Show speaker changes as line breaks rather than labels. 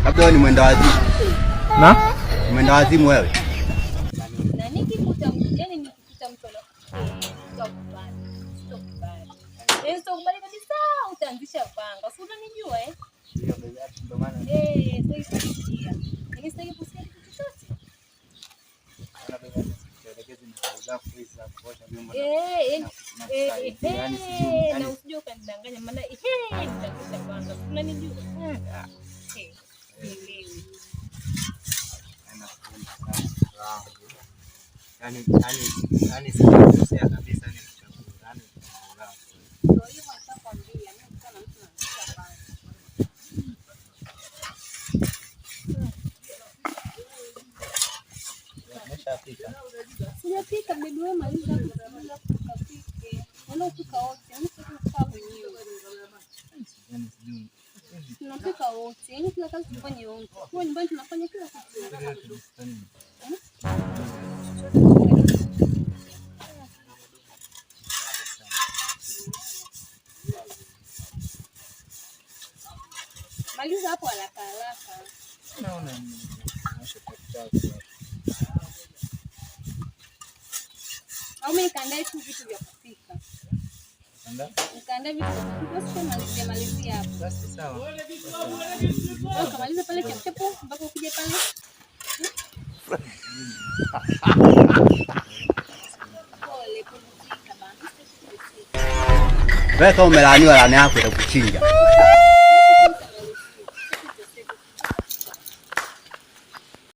Labda wewe ni mwenda wazimu.
Na?
Mwenda wazimu wewe.
Na nikikuta yani nikikuta mtu sitakubali. Sitakubali. Yaani sitakubali kabisa utaanzisha panga. Si unanijua eh?
Ndio maana.
Eh, sitaki kusikia. Yaani sitaki kusikia kitu chochote. Eh, eh, eh, na usije ukanidanganya maana nitaanzisha panga. Si unanijua? Eh. Nielewi.
Yaani sijakosea kabisa, yani yani
Ndio hivyo nishakwambia, mimi nikikutana na mtu naanzisha panga.
Umeshapika?
Sijapika baby, wewe maliza hapo chakula tukapike. Wala upika wote, mimi sitaki kukaa mwenyewe.
Yaani sijui.
Tunapika wote, yaani kila kazi tufanye wote. Kwa nyumbani tunafanya kila kitu. Maliza hapo haraka haraka.
Naona nimeosha chakula.
Au mimi nikaandae tu vitu vya kupika. Nikaandae vitu vya kupika, sio malizia malizia hapo.
Basi sawa.
Wewe ukamaliza pale chapu mpaka ukuje pale. Pole, pumzika bana.
Wewe kama umelaaniwa, laana yako itakuchinja.